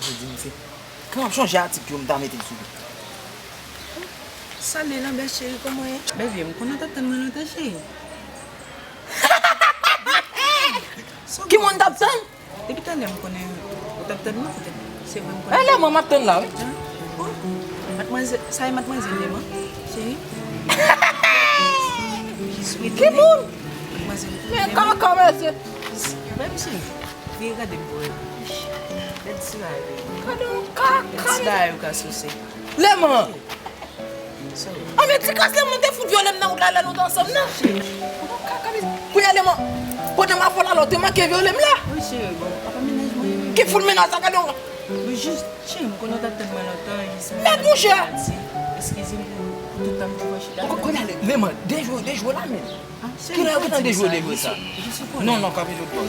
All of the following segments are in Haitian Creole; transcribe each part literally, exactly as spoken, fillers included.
Di m se. Kè m ap chanje atik yo m ta mete l sou ou. Salut Lambert cheri, kòman w ye? Baby, m konnen w t ap tann mwen lontan cheri. Ki moun t ap tann? Depi talè m konnen ou t ap tann mwen poutèt. Se vre m konnen. E Lèman m ap tann la wi. Matmwazèl, sa e matmwazèl Lèman cheri. Ki moun? Matmwazèl. Men kaka mesye. Menm cheri. Vire gade m pou wè. Bèl ti bagay. Gade yon kaka. Bèl ti bagay ou ka souse. Lèman. Anben ti kras Lèman te fout vyole m nan wout la lè nou te ansanm nan. Kounye a Lèman, pandan m ap fè w la la, ou te manke vyole m la. Ki fout mennaj sa gade yon. Mèd monchè. Eskize m pou tout tan m te fè chita. Kounye a Lèman, dejwe, dejwe la menm. Kilè yo gentan dejwe, dejwe sa? Non, non, kanpe tout bon.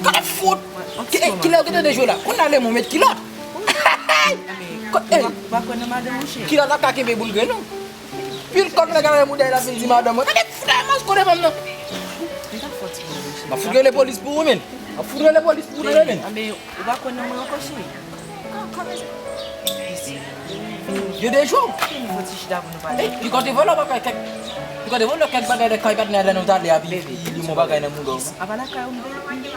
Gade fout! Kilè yo gentan dejwe la? Kounye a Lèman ou met kilòt. Kilòt ap ka kenbe boul grenn ou. Pil kòk nèg la mouda l ap vin di madanm mwen. Gade fout la mas kote fanm nan. M ap fout rele polis pou ou menm. M ap fout rele polis pou ou menm. Ou pa kwè nan mwen ankò cheri. Yo dejwe w. Pi kote vòlò bagay kèk. Pi kote vòlò kèk bagay de kay patnè la nou t ale a pi li mon bagay nan mouda w. Apa lakay ou m te ap manje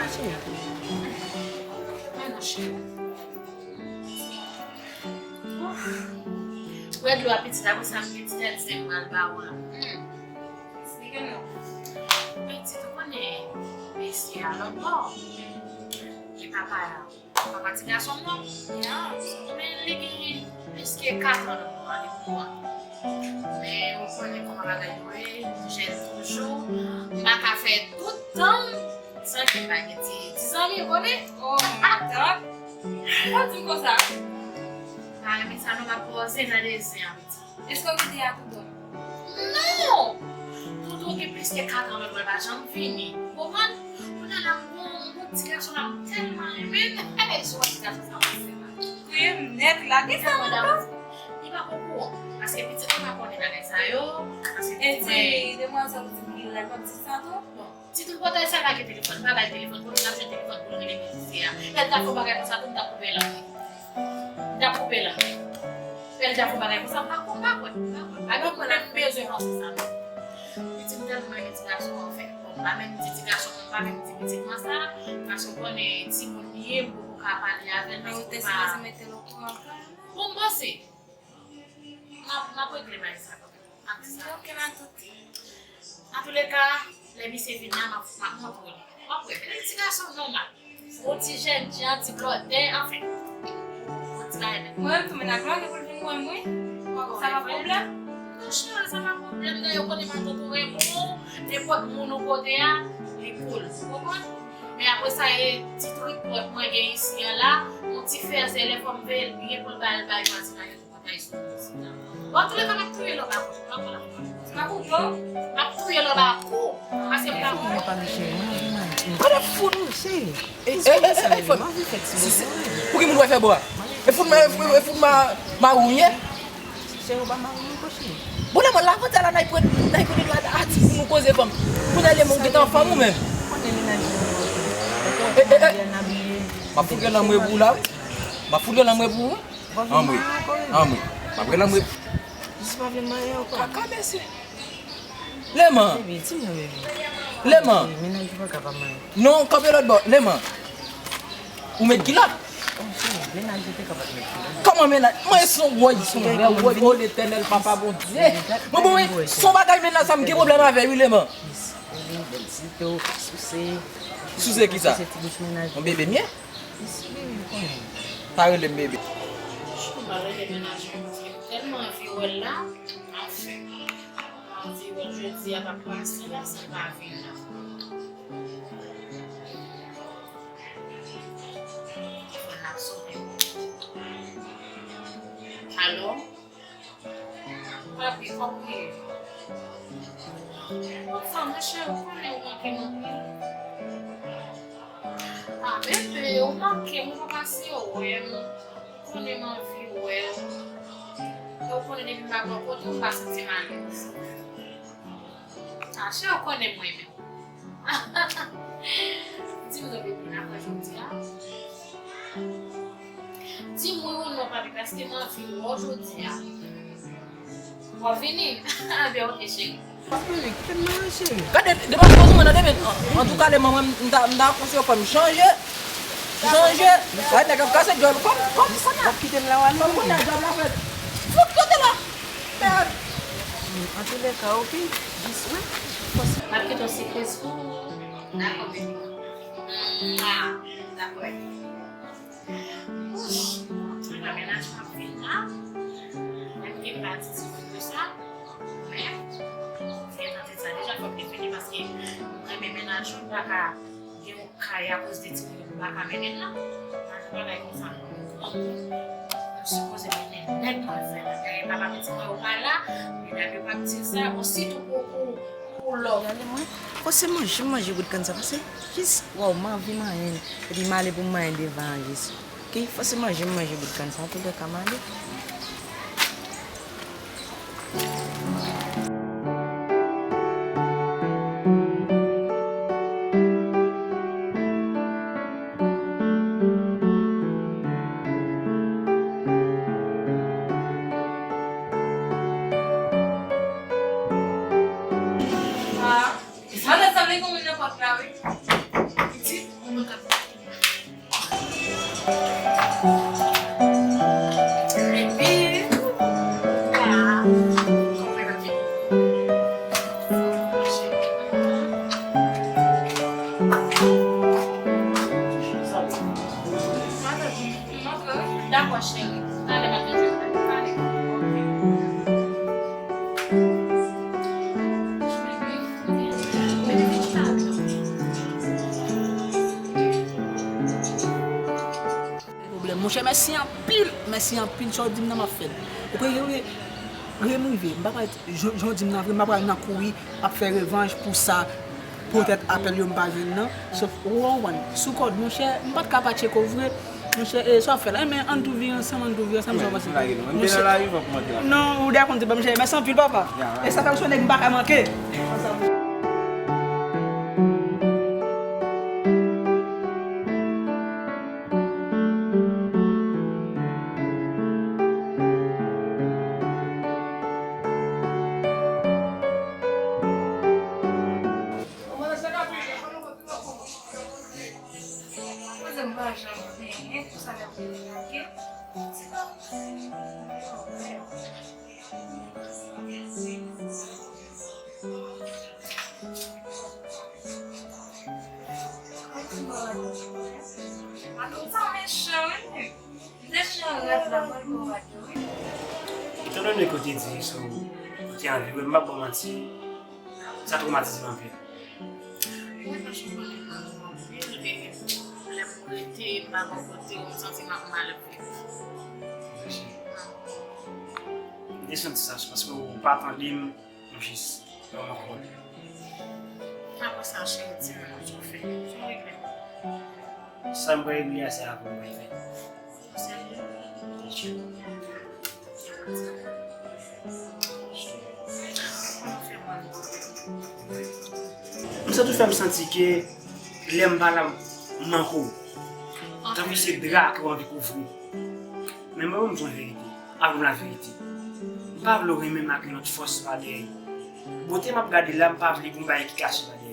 cheri. Wè dlo a pitit apre sa m gen ti tèt zen m pral ba w la. Esplike nou. Pitit ou konnen mesye a lòtbò. Li papa a. Papa ti gason m nan. Men li gen plis ke kat an nan moman li pou an. Men ou konnen kòman bagay yo ye, jèn toujou. M pa ka fè tout tan m san ke m pa gen ti, ti zanmi, ou konnen? Oh, matant. Ou di m konsa? M pa renmen sa non, m ap poze nan dezen an. Èske w kite a tou bon? Non! Toutou gen plis ke kat an lòt bò, l pa janm vini. Ou konprann? Kounye a la, m gon, m gon ti gason la, m tèlman renmen l. Ebyen, sou wè ti gason sa, mwen se pa. Touye m nèt la, gen sa nan kò? Li pa poko. Paske pitit mwen pa konnen bagay sa yo. Paske pitit mwen. E ti demwazèl ou di m ki lè l p ap di sa tou? Bon. Ti tout pòtay sa lage telefòn, pa bay telefòn, kote l ap jwenn telefòn pou l rele mizisyen an. Lè l ta fè yon bagay konsa tou, m t ap koupe l anmwe. M t ap koupe l anmwe. Lè l ta fè yon bagay konsa, m pa kwè, m pa kwè, m pa kwè. Pa gen moun k bezwen panse sa non. Pitit m tèlman renmen ti gason an, anfen, bon, m pa menm di ti gason an, m pa menm di pitit mwen sa, paske w konnen timoun li ye, m poko ka pale avè l, paske m pa. Men ou te sipoze mete l okouran kanmenm. Bon, m panse. M ap, m ap regle bagay sa kanmenm. M ap di sa. Ok, matant. Antouleka, lè misye vin la, m ap, m ap montre w li. W ap wè, bèl ti gason nòmal. Yon ti jènjan, ti blòdè, anfen. Yon ti bagay nèt. Mwen menm tou, mennaj mwen gen pou l vin wè m, wi. Sa pa pwoblèm? Non, cheri, sa pa pwoblèm. Dayè, ou konnen matant ou renmen w. Nenpòt moun ou kote a, li cool. Ou konprann? Men apre sa, e ti tripòt mwen gen isi an la, yon ti fèzè, lè fò m veye l byen pou l ba l bay vwazinay yo. Bagay sou mizik la. Bon, antouleka, m ap touye lòt la kou. M ap touye lòt la kou. Paske m pa. Gade fout ou. E, e, e, e, fòt. Pou ki moun wè fè bò a? E fout ma, e fout ma, ma ou ye? Bon, lè mwen la, konsa la, n a pran, n a pran de la atik pou nou koze fanm. Pou n ale, moun gentan fanm ou menm. E, e, e. M ap fout grenn anmwe pou ou la, wi. M ap fout grenn anmwe pou ou, wi. Anmwe, anmwe. M ap rele anmwe. Jis pa vin marye ankò. Kaka mesye. Lèman. Baby, di mwen, baby. Lèman. Mennaj ou pa ka pa marye. Non, kanpe lòt bò. Lèman. Ou met kilòt? Oh, cheri, mennaj ou te kapab met kilòt. Kòman mennaj? Mwen se yon woy, se yon woy, oh, Letènèl, Papa Bondye. Mwen, bon, mwen, se yon bagay mennaj sa m gen pwoblèm avè, wi, Lèman. Yes, baby, bèl ti do, souse. Souse ki sa? Souse ti bouch mennaj. Yon bebe m ye? Isi, wi, wi, m konnen. Pa rele m bebe. Chou, m pa rele mennaj mwen paske m tèlman anvi wè l la. Anfen, m anvi wè l jodi a, m ap pase la san l pa vin la. Telefòn la ap sonnen. Alo? Papi, kòman w ye? Anfen, monchè, ou konnen ou manke m anpil. A, bebe, ou manke m, ou pa pase wè m. Ou konnen m anvi wè w. E ou konnen depi m pa bò kote w, m pa santi m alèz. A, cheri, ou konnen m renmen w. Di m non, bebe, n ap wè jodi a. Di m wi ou non, papi, paske m anvi wè w jodi a. W ap vini? Anben, oke, cheri. Papi, kite m nan, cheri. Gade, depi w ap poze mwen nan demen. Antouka, lè manman m, m ta, m ta konseye w fò m chanje. Chanje. Ay, nèg ap kase djòl. Kòm, kòm, kòm. W ap kite m la, w al. Kòm kounye a djòl la fèt. Fout kote la. Mèd. Antoulèka, oke. Jis, wi. M ap kite w sipriz pou ou. Dakò, baby. Mwa. Dakò. Anben, mennaj mwen ap vin la. Mwen te pa di ti fi sa. Men, se nan tèt sa deja, fòk li vini paske mwen renmen mennaj mwen, m pa ka gen yon kay akoz de ti fi, m pa ka mennen l la. Pa gen bagay konsa non. M sipoze mennen l nèt mwen fè bagay. Papa pitit mwen yo pa la, medam yo p ap di sa, bon, sitou pou, pou, pou love. Gade mwen, fòse manje, m manje bout kann sa, paske jis, waw, m anvi manyen, epi m ale pou m manyen devan an jis. Oke, fòse manje, m manje bout kann sa, antoulèka m ale. Ah, sa nèt sa vle gen moun nan pòt la, wi. Pitit, moun nan kap Dakò, cheri. Talè m ap vin jwenn ou. Talè. Pwoblèm. Monchè, mèsi anpil, mèsi anpil, sa w di m nan m ap fè l. Ou kwè, re, re, re m rive, m pa pral, jan, jan w di m nan vre, m pa pral nan kouri ap fè revanj pou sa, poutèt apèl yo m pa jwenn nan. Sof, ou konprann, sou kòd, monchè, m pa t ka pa tcheke w vre. Monchè, e, sa w ap fè la? Enben, ann tou vire ansanm, ann tou vire ansanm, sa w panse? Monchè, non, ou deja konn se pa, monchè, mèsi anpil, papa. E sa fè m sonje m pa ka manke. Etandone ke w te di sou, ou te anvi wè m, m p ap ba w manti, sa twomatize m anpil. Mwen pa janm konnen m anpil, e lè m rete, m pa bò kote, m santi m ap mal viv. M te santi sa, se paske ou pa tande m, m jis ban m ankò. Apre sa, cheri, di m sa w fè. Sa w regle? Sa m pral regle a, se avè w m pral fè. Ou serye? Byen serye. M santi w fè m santi ke lè m pa la, m manke w. Tankou se dra ke w anvi kouvri. Men mwen menm, m di w yon verite. Avè m laverite. M pa vle w renmen m ak yon lòt fòs pa dèyè. Bote m ap gade la, m pa vle gen yon bagay ki kache pa dèyè.